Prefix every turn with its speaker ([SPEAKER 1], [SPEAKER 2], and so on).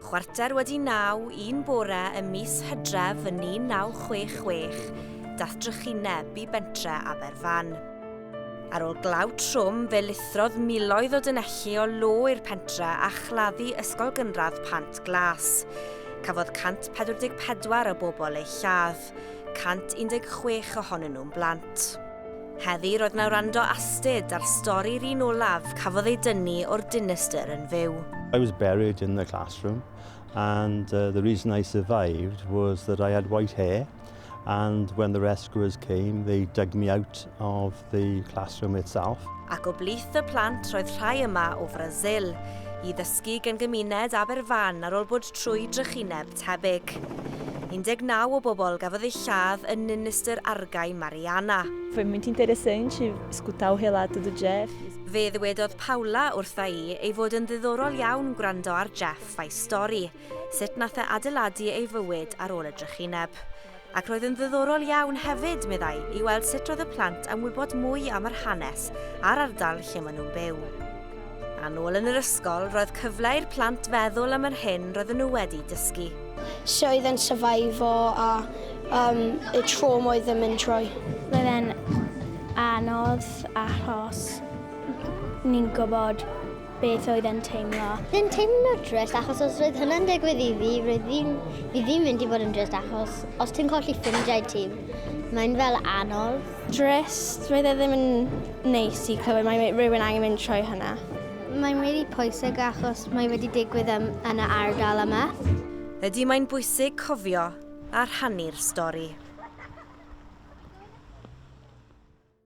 [SPEAKER 1] Chwarter wedi naw un bore ym mis Hydref yn 1966, dath drychineb i bentre Aberfan. Ar ôl glaw trwm, fe lithrodd miloedd o dynelli o lo i'r pentre a chladdu Ysgol Gynradd Pant Glas. Cafodd 144 o bobl eu lladd, 116 ohonyn nhw'n blant. Heddi roedd 'na wrando astud ar stori'r un olaf cafodd ei dynnu o'r dinistr yn fyw.
[SPEAKER 2] I was buried in the classroom and uh, the reason I survived was that I had white hair and when the rescuers came they dug me out of the classroom itself.
[SPEAKER 1] Ac o blith y plant roedd rhai yma o Frazil i ddysgu gan gymuned Aberfan ar ôl bod trwy drychineb tebyg. 19 o bobl gafodd eu lladd yn ninistr argae Mariana.
[SPEAKER 3] Foi muito interessante escutar o relato do Jeff.
[SPEAKER 1] Fe ddywedodd Paula wrtha i ei fod yn ddiddorol iawn gwrando ar Jeff a'i stori, sut nath e adeiladu ei fywyd ar ôl y drychineb. Ac roedd yn ddiddorol iawn hefyd, meddai, i weld sut roedd y plant am wybod mwy am yr hanes a'r ardal lle maen nhw'n byw. A nôl yn yr ysgol, roedd cyfle i'r plant feddwl am yr hyn roedden nhw wedi dysgu.
[SPEAKER 4] Sut oedd e'n survivo a um, y trauma oedd yn mynd trwy.
[SPEAKER 5] Roedd e'n anodd achos ni'n gwybod beth oedd e'n teimlo.
[SPEAKER 6] Yn teimlo drist achos os roedd hynna'n digwydd i fi, roedd ddim, fi ddim mynd i fod yn drist achos os ti'n colli ffrindiau ti, mae'n fel anodd.
[SPEAKER 5] Drist, roedd e ddim yn neis i clywed mae rhywun angen mynd trwy hynna.
[SPEAKER 6] Mae'n really pwysig achos mae wedi digwydd yn, yn y ardal yma.
[SPEAKER 1] Ydy mae'n bwysig cofio a rhannu'r stori.